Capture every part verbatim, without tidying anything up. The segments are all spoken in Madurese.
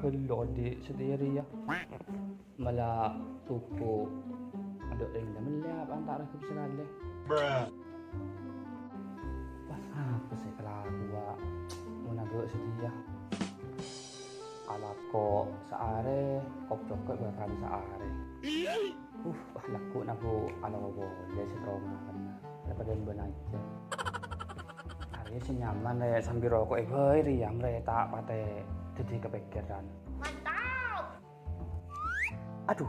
Ghâllu odi' satèya rèya. Mala toko adâ' rèng mellè apa ta' regep sakalè. Wah, apa sè èkalakowa mon adâ' satèya? Alako saarè, kok-cokok bahkan saarè. Uh, wah, lagghu' nabu alako polè sè terowongan. Daripada bân aja. Arèya sè nyaman, rè, sambi roko'è bhâi rèya, rè, ta' patè dhâddhi kapèkkèran. Mantap! Adhu,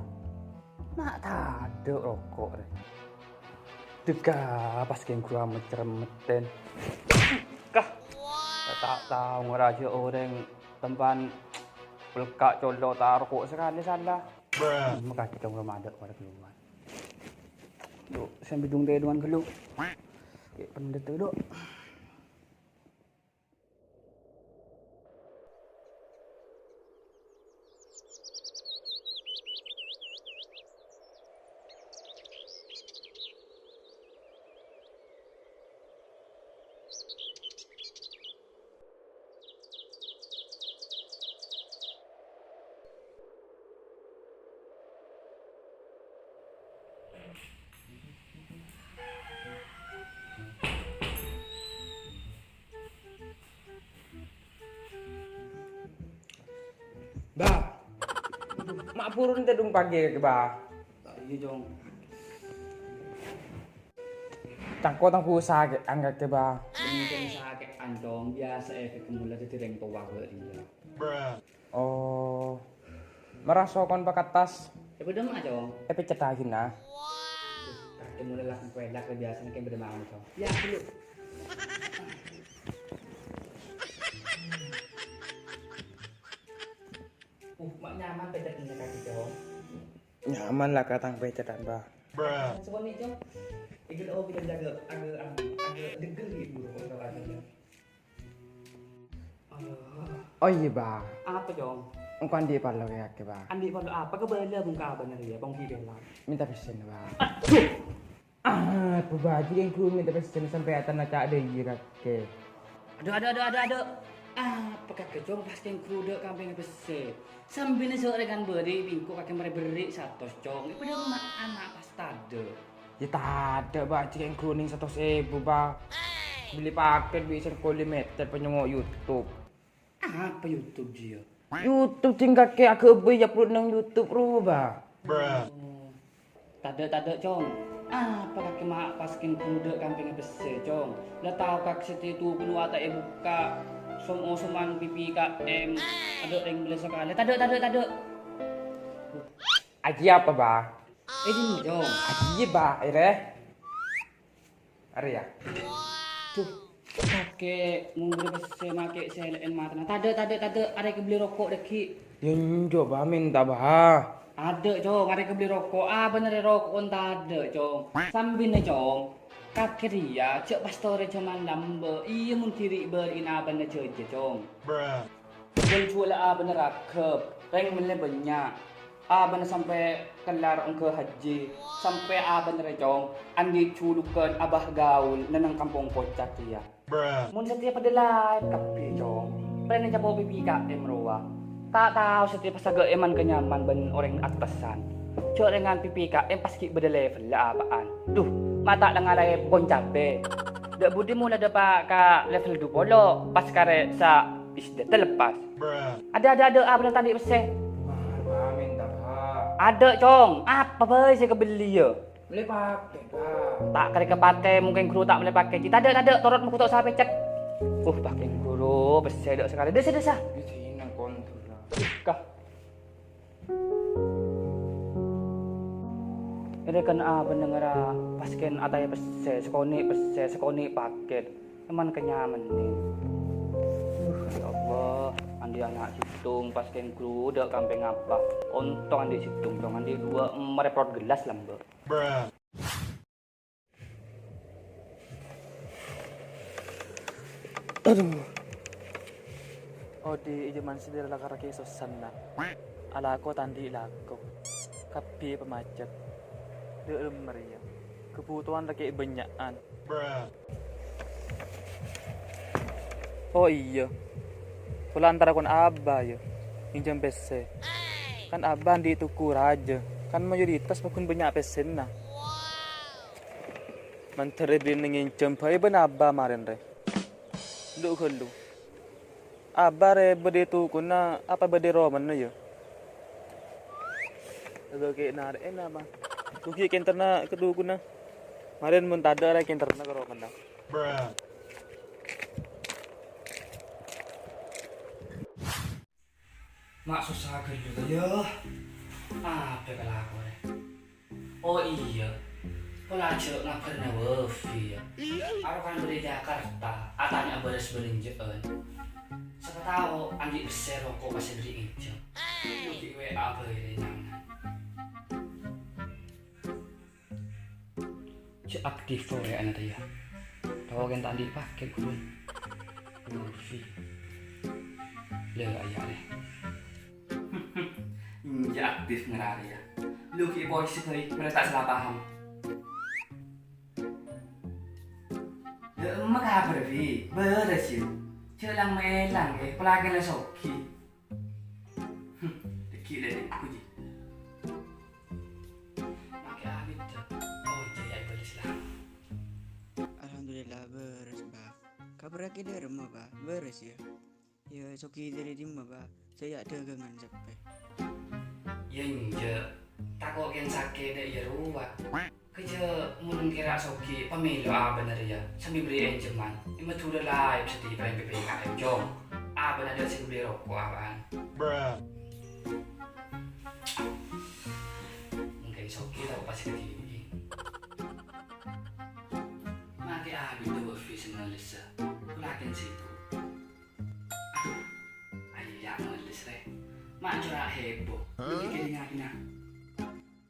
ma' tadâ' roko', rè. Degga pas kèng ghuru amet-ceremeten. Kah, ta' tao ngorajâ orèng tempan pelka' colo' ta' roko' sakalè sala. Makacong roma adâ' pada kalowar. Dhu, sè bidung tèdungan ghâllu. Kè' pendhet, dhu. Bah, ma' buru tèdung pagi, Bah. Iyâ, Cong. Cangko tang busa kè angkat kè, Bah. Mungkin sakè'an, Cong. Biasa è kè kemula dhâddhi rèng towa bâ' rèya. Oh. Mara sokon pakattas. È, padâ ma', Cong. È, pècèt aghi, nah. Kakè mula lak-, pelak, biasana kè padâ ma', Cong. Iyâ, dulu. Uh, ma' nyaman pècèt kakè, Cong. Nyaman la katang pècètan, Bah. Sakonè', Cong. Èghâllu kita jaga, agak, agak degel gitu, kalau ada. Aduh. Oh iyâ, Bah. Apa, Cong? Engko' andi' parlo kè, Bah. Andi' parlo apa? Kabâlâ bungka abâ'na rèya, pong ghi' bella. Mènta pèssèna, Bah. Aduh! Ah, apa, Bah, jiyâ ghuru mènta pèssèna sampè' atana ca' dâ' iyâ kakè. Aduh, aduh, aduh, aduh, aduh. Apa kakè, Cong, pas kèng ghuru dâ' kampèngnga pèssè. Sambina sè rèngan bâri' bingko kakè marè berri' satos, Cong. Èpadâ ma' ana' pas tadâ'. Yâ tadâ', Bah, jiyâ ghuru nèng satos èbu, Bah. Bellè pakèt bi' sèngko' lèmèter panyongo' YouTube. Apa YouTube jiyâ? YouTube jiyâ kakè aghâbây upload nèng YouTube rowa, Bah. Oh. Tadâ', tadâ', Cong. Apa kakè ma' pas kèng ghuru dâ' kampèngnga pèssè, Cong? La tao kakè satèya tokona ta' èbukka'. Som-osoman P P K M. Adâ' rèng mellè sakalè. Tadâ', tadâ', tadâ'. Ajiyâ apa, Bah? È, dinna, Cong. Ajiyâ, Bah, èrè. Arèya. Duh, kakè ngongghu pèssè makè sè lè'en matana. Tadâ', tadâ', tadâ', arè kabellè roko' dâggi'. Yâ enjâ', Bah, mènta, Bah. Adâ', Cong, arè kabellè roko'. Abâ'na rè roko'en tadâ', Cong. Sambina, Cong. Kakè rèya jhâ' pas torè jhâman lambâ'. Iyâ, mon dhibi' bâri'na abâ'na jhâjâ, Cong. Jhuwâl-jhuwâllâ abâ'na ragep, rèng mellè bânnya'. Abâ'na sampè' kellar ongghâ hajji, sampè' abâ'na rè, Cong, andi' julukan Abah Gaul neng kampong Kocak rèya. Mon satèya padâ laèp kabbhi, Cong, prèna capo' P P K M rowa. Ta' tao satèya pas aghâ' èman-kanyaman bân orèng attasan. Jhâ' rèngan P P K M pas ghi' bâdâ level apa'an. Duh, ma' ta' la ngalaè pon capè. Dâ' budi mola dâpa' ka level dupolo, pas karè sa S D terlepas. Adâ', adâ', adâ', abâ'na tadâ' pèssè. Mahal, Bah, mènta, Bah. Adâ', Cong. Apa bhâi sè èkabelliyâ? Mellè pakèt, Bah. Ta' karè kapakè, mungkin ghuru ta' mellè pakèt. Tadâ', tadâ', torot maghutto' sapè, Cèt. Uh, pakèn ghuru, pèssè dâ' sakalè. Dâsa, dâsa. Di sini kontrol. Kah. Èrè kan abâ'na ngara pas kèn ataè pèssè, sakonè' pèssè, sakonè' pakèt. Èman-kanyaman nè. Uh, ya Allah, andi' ana' sèttong, pas kèng ghuru dâ' kampèng apa. Ontong andi' sèttong, Cong, andi' duwâ', marè perot gellas lambâ'. Adhu. Odi' è jhâman satèya la karè kè sossana. Alako ta' andi' lako. Kabbhi pamacet. Dâ' remma rèya. Kabhutowan la kè' bânnya'an. Oh iyâ. Pola antara kon Abah, yâ. Ngènjhâm pèssè. Kan Abah andi' toko rajâ. Kan mayoritas pagghun bânnya' pèssèna. Mandhâr èbâghi ngènjhâm bhâi bân Abah marèn rè. Lu ghâllu. Abah rè bâdâ è tokona apa bâdâ è romana, yâ? Abah kè' narè'è, Bang. Ghi' kènterna ka tokona. Marèn mon tadâ' rè kènterna ka romana. Ma' sossa ghâllu, yâ. Apa kalako rè? Oh iyâ, pola jhâ' ngabhârâna wifi, yâ. Arokan bâdâ è Jakarta, atanya'a bârâs bâlânjhâ'ân. Sapa tao andi' pèssè roko' pas èberri' ngènjhâm. Andi' W A bhâi rè nyangan. Jhâ' aktif rè ana' ta' iyâ. Tao kèng ta' andi' pakèt ghulâ. Wifi. Lè, ayah rè. Jhâ' aktif ngararè, yâ. Lu ghi' polisi bhâi, mènta ta' sala paham. Lè, emma kabhâr, Wi? Bârâs, yâ? Jhâ' lang-mèlang, yâ. Polana la soghi. Hmm, dâggi' lè, dâggi', puji. Makè abit, Cak. Oh, jâ' yâ, bârâs la. Alhamdulillah, bârâs, Bâ. Kabhârraghi dâri emma, Bâ? Bârâs, yâ? Yâ, soghi dâri dimma, Bâ? Sè yâ' dâgângan seppè. Yâ, enjâ'. Tako' kèng sakè' dâ' iyâ rowa. Kèjhâ' mon kèra soghi, pamèlo abâ'na rèya, sambi bârri' ènjhâman. È Madhurâ la èpèssè bârâmpa P P K M, Cong. Abâ'na dâ' sè bâlâ roko' abâ'na. Mungkin soghi tao pas kadhibi'. Makè abit dâ' wifi sè mellessa. Polana sibuk. Aduh, ayo yâ mellessa, rè. Ma' cora' heboh. Lu kèdingngaghi, na.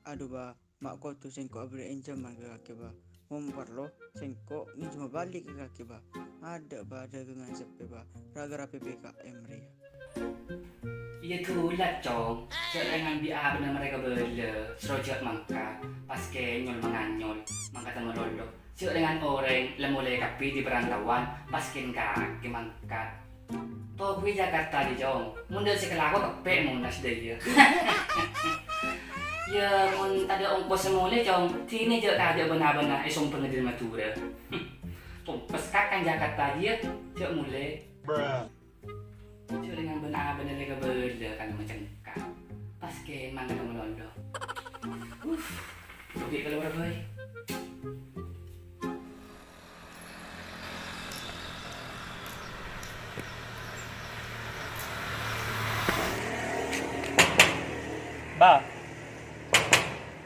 Aduh, Bâ. Ma' kodhu sèngko' abâlâ ènjhâman ka kakè, Bâ. Mon parlo, sèngko' ngènjhâmâ bâli' ka kakè, Bâ. Adâ', Bâ, dâgângan seppè, Bâ, ra-ghârâ P P K M rèya. Iyâ dhulâ, Cong. Jhâ' rèng ambi' abâ'na marè kabâlâ, soro jhâ' mangkat. Pas kènyol manganyol, mangkaddhâ malolo. Jhâ' rèng orèng la molè kabbhi dâri parantauan, pas kèng kakè mangkat. Tobu è Jakarta, jiyâ, Cong. Mon dâ' sè kalako keppè' mon nas dâ' iyâ. Yâ, mon tadâ' ongkos sè molè, Cong, dinah jhâ' kajhâ' bân-abâ'na èsombhângnga dâri Madhurâ. Tompes kakang Jakarta, jiyâ, jhâ' molè. Jhâ' rèng bân-abâ'na lè kabâlâ kan macengka. Pas kèmang ka malolo. Uff, rugi kalowar bhâi. Bâ.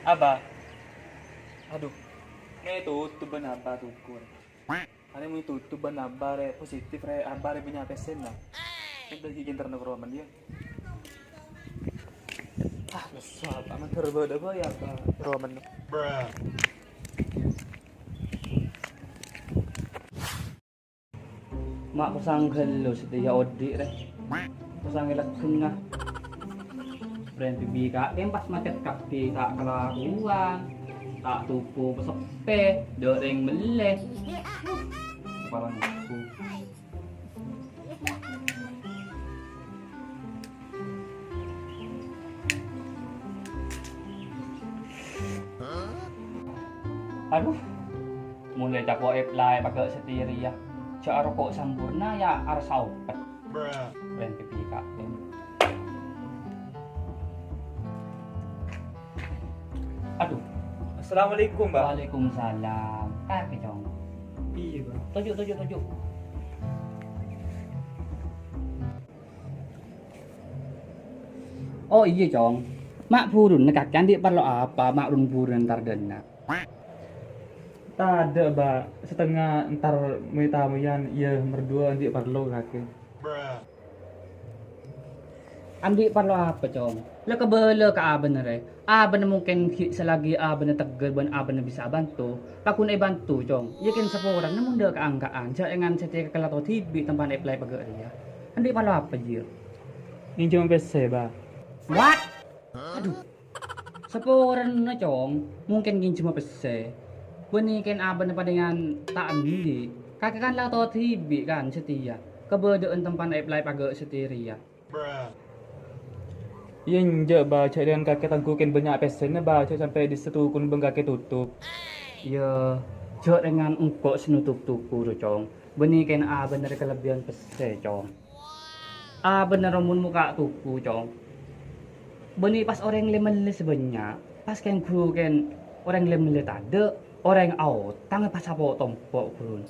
Abâ. Aduh. Mè' totobhân abâ toko. Arèya mon totobhân abâ rè positif rè, abâ rè bânnya' pèssèna. Kan dâggi' kènterna ka romana, yâ. Ah, lesso abâ, mandhâr bâdâ bhâi abâ romana. Ma' kosang ghâllu satèya odi' rè. Kosang è lègghângnga. Bârâmpa P P K M pas macet kabbhi, ta' kalakowan. Ta' toko paseppè, dâ' rèng mellè. Kepala ngaku. Aduh, mon la tako' èpèlè paghâ' satèya rèya. Jhâ' aroko' Sampoerna yâ arassa opèt. Keren P P K M. Aduh. Assalamualaikum, Bâ. Waalaikumsalam. Kakè, Cong. Iyâ, Bâ. Toju', toju', toju'. Oh iyâ, Cong. Ma' buruna kakè andi' parlo apa ma' run-buruna entar dâ' enna'? Tadâ', Bâ. Satengnga entar moy-tamoyan, iyâ, mardua andi' parlo kakè. Andi' parlo apa, Cong? La kabâlâ ka abâ'na rè. Abâ'na mungkin ghi' salagi abâ'na tegghâ bân abâ'na bisa abânto, paggun èbânto, Cong. Iyâ kèng saporana mon dâ' ka-angka'an, jhâ' èngan satèya kakè la tao dhibi' tempa'a èpèlè paghâ' rèya. Andi' parlo apa, jiyâ? Ngènjhâm pèssè, Bâ. What? Aduh. Saporana, Cong. Mungkin ngènjhâmma pèssè. Bânnè kèng abâ'na padâ èngan ta' andi'. Kakè kan la tao dhibi' kan satèya. Kabâdâ'ân tempa'a èpèlè paghâ' satèya rèya. Bruh. Iyâ enjâ', Bâ, jhâ' rèng kakè tangghu kèng bânnya' pèssèna, Bâ, jhâ' sampè' dissa-, tokona bân kakè totop. Iyâ, jhâ' rèngan engko' sè notop toko, ro, Cong. Bânnè kèng abâ'na rè kalebbiyân pèssè, Cong. Abâ'na ro mon mokka' toko, Cong. Bânnè pas orèng lè-mellè sè bânnya', pas kèng ghuru kèng orèng lè-mellè tadâ', orèng aotang pas apo' tompo' ghuruna.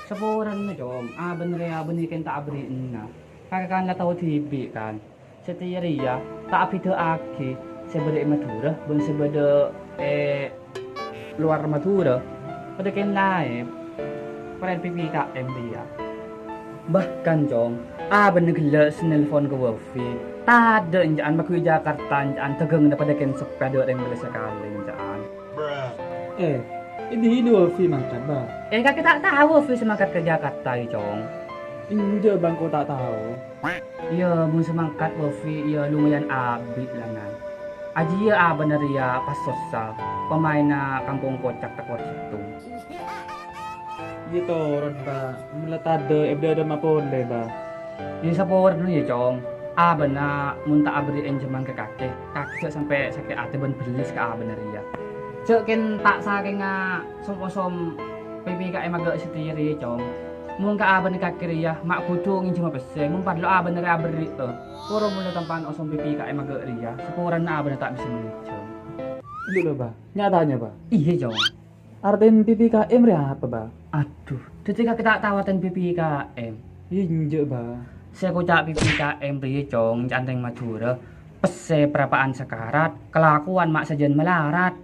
Saporana, Cong, abâ'na rè abâ'na kèng ta' aberri'na. Kakè kan la tao dhibi', kan. Satèya rèya ta' abhidhâ'aghi sè bâdâ è Madhurâ bân sè bâdâ è lowar Madhurâ. Padâ kèng laèn. Parèn P P K M rèya. Bahkan, Cong, abâ'na ghellâ' sè nelpon ka Wafi. Tadâ' ènca'an magu è Jakarta, ènca'an dâgângnga padâ kèng seppè, tadâ' rèng mellè sakalè, ènca'an. Eh, è dinna Wafi mangkat, Bâ? Eh, kakè ta' tao Wafi sè mangkat ka Jakarta, yâ, Cong? Enjâ', Bâ, engko' ta' tao. Iyâ, mon sè mangkat Wafi, iyâ, lumayan abit la, Nan. Ajiyâ abâ'na rèya pas sossa, pamaènna kampong kocak tekor sèttong. Iyâ, toron, Bâ. Mon la tadâ', è bâdâ ma polè, Bâ. Iyâ, saporana, yâ, Cong. Abâ'na mon ta' aberri' ènjhâman ka kakè, kakè jhâ' sampè' sakè' atè bân bellis ka abâ'na rèya. Jhâ' kèng ta' sakènga som-osom P P K M aghâ' satèya rèya, Cong. Mon ka abâ'na kakè rèya, ma' kodhu ngènjhâma pèssè, mon parlo abâ'na rè aberri'â. Poro mon la tampa'an osom P P K M aghâ' rèya, saporana abâ'na ta' bisa ngènjhâm. Iyâ, Bâ. Nya-tanya, Bâ. Iyâ, Cong. Artèna P P K M rè apa, Bâ? Adhu, dhâddhi kakè ta' tao artèna P P K M. Iyâ, enjâ', Bâ. Sè èkoca' P P K M rèya, Cong, ènca'an rèng Madhurâ, pèssè parapa'an sakarat, kalakowan ma' sajân malarat.